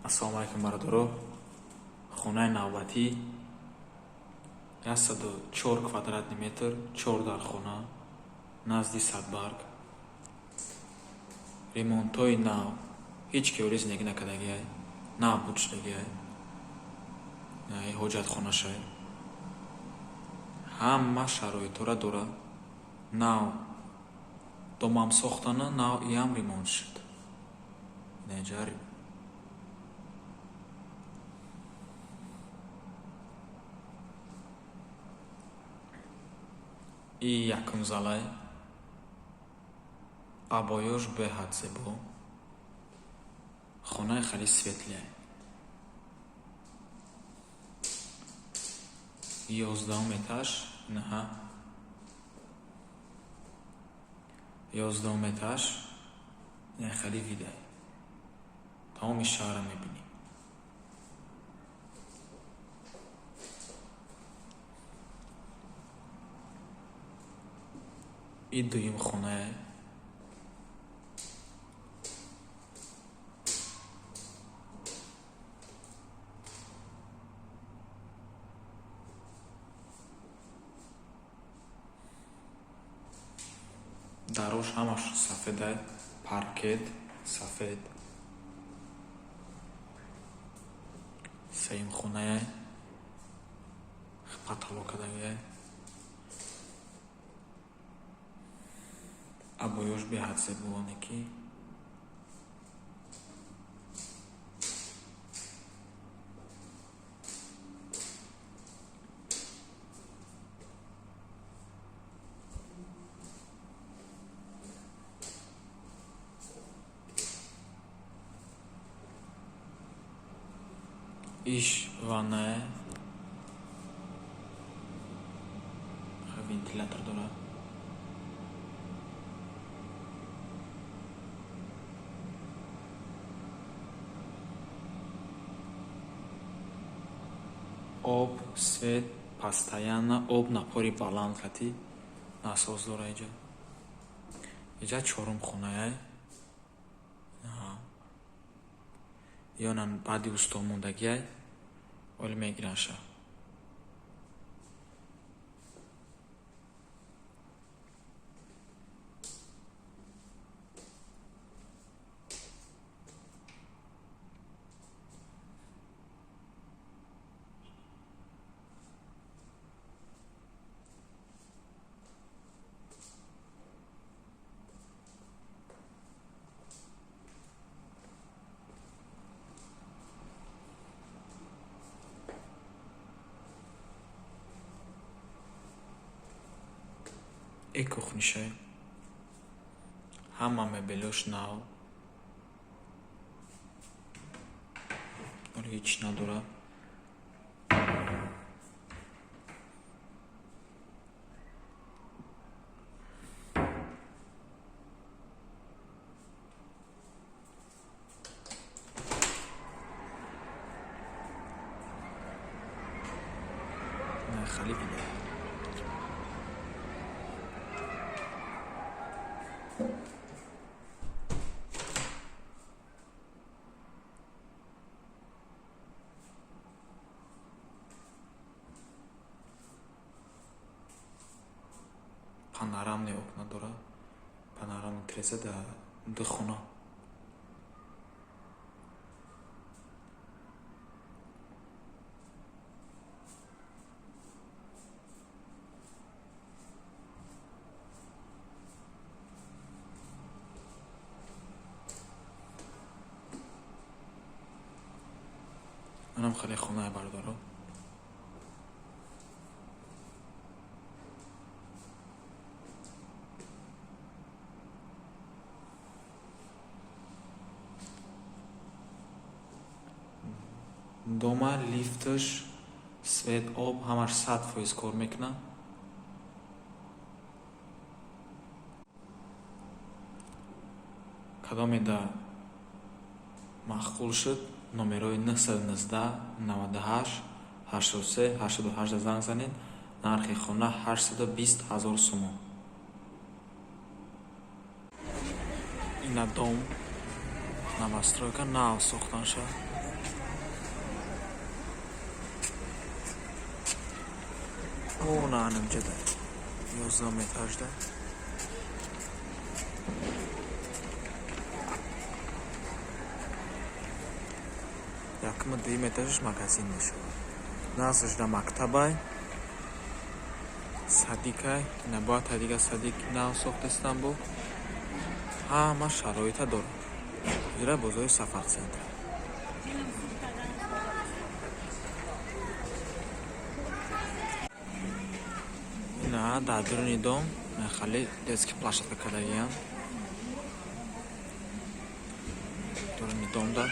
Ассалому алайкум, бародаро. Хонаи навбатӣ 104 квадратный метр, чор дархона, назди Садбарг. Ремонтҳои нав, ҳеҷ ки ҳоли зиндагӣ накардагиай, нав буд шудагиай. Ҳоҷатхонашай. Ҳама шароитҳоро дора. Нав домам сохтана, нав иам ремонт шуд. Инҷа и якум залай, обоёш беҳад зебо, хонаи хеле светлый. 11-ум этаж, инаҳа, 11-ум этаж, ина хеле видай, тамоми шаҳрро мебинӣ. И дуюм хонае. Дарош ҳамаш сафедай, паркет сафед. Сеюм хонае, потолок кардагиай. Обоёш беҳад зебоне ки иш ваннае, вентилятор дорад. Об, свет постоянно, об напори баланд кати насос дора иҷа. Иҷа чорум хонае. Ёнам баъди усто мондагиай, оли мегиранша. И кухнишай. Ҳама мебелош нав. Оли ҳеҷ надорад. Хеле вида. Панорамные окна дорад, панорамный тиреза дар ду хона. Манам хеле хонае, бародаро. Дома лифташ, свет, об ҳамаш 100% кор мекунад. Кадоме да маъқул шуд, номерои 919 98 83 88 занг занед. Нархи хона 820 ҳазор сомон. Ина дом, новостройка, нав сохтанша. Она анамҷада 11-ум этажда. Якума, дуюм этажаш магазин мешавад. Наздашда мактабай, садикай, ина бояд дига садик нав сохтастан бо ҳама шароита дорад. Ҳозира бозори Сафарцентр. Ина дар дуруни дом хали детский площадка кардагиянд. Дуруни домда.